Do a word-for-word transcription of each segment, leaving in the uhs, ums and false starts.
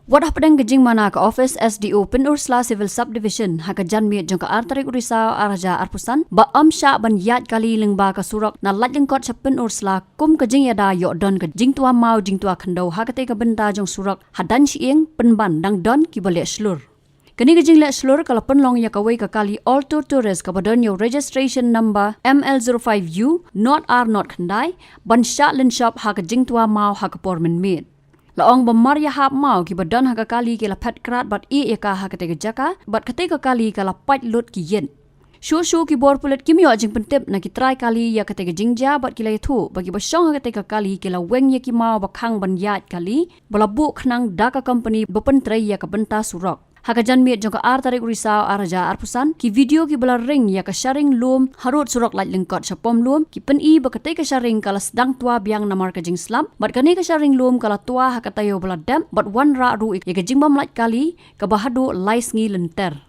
Wat hapdeng ka jingmana ka office S D O Pynursla Civil Subdivision ha ka janmiet jong ka ar tarik u Risaw ar hajar arphew san ba ym shah ban ïaid kali lyngba ka surok na Laitlyngkot sha Pynursla kum ka jingïada ïoh don ka jingtwa maw jingtwa khyndew ha katei ka bynta jong surok ha Daiñ Shyieng pynban dang don kiba leh shlur. Kane ka jingleh shlur ka la pynlong ïa kawei ka kali Alto Tourist kaba don ïa u registration number M L zero five U not ar not khyndai ban shah lynshop ha ka jingtwa maw ha ka por mynmiet. La ong ba mar ïahap maw kiba don ha ka kali ki la phet krad bad ïeh ïa ka ha katei ka jaka bad katei ka kali ka la pait lut ki ïit. Shuh shuh ki bor pulit kim ïoh jingpyntip na ki trai kali ïa katei ka jingjia bad ki la ïathuh ba kiba shong ha katei ka kali ki la weng ïa ki maw ba khang ban ïaid kali ba la buh khnang da ka kompani ba pyntrei ïa ka bynta surok. Ha ka janmiet jong ka ar tarik u Risaw ar hajar arphew san, ki video kiba la ring ïa ka sharing lum harud surok Laitlyngkot sha Pom Lum ki pyni ba katei ka sharing ka la sdang twa biang namar ka jingslap bad kane ka sharing lum ka la twa ha ka taïew ba la dep bad wanrah ruh ïa ka jingbym lait kali kaba haduh lai sngi lynter.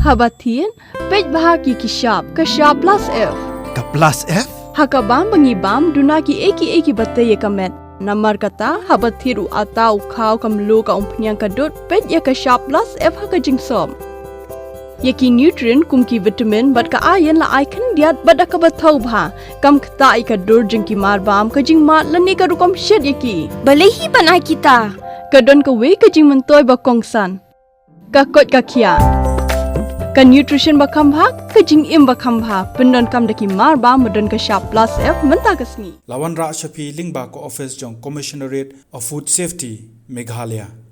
Haba thied, peit bha ki ki shap, ka shap plus F. Ka plus F? Ha ka bam ba ngi bam, duna ki ei ki ei kiba tei ïa ka met. Namar kata, haba thied u atta, u khaw, ka mluh, ka umphniang, ka dud, peit ïa ka shap plus F ha ka jingsop. Ïa ki nutrient kum ki vitamin bad ka iron la ai khyndiat bad da kaba thaw bha. Kam ktah ïa ka dur jong ki mar bam, ka jingmad lane ka rukom shet ïa ki. Balei hi ban ai kita? Ka don kawei ka jingmyntoi ba kongsan. Ka koit ka khiah. Ka nutrition ba kham bha, ka jingim ba kham bha. Pyndonkam da ki mar bam ba don ka shap plus F mynta ka sngi. La wanrah sha phi lyngba ka office jong Commissionerate of Food Safety, Meghalaya.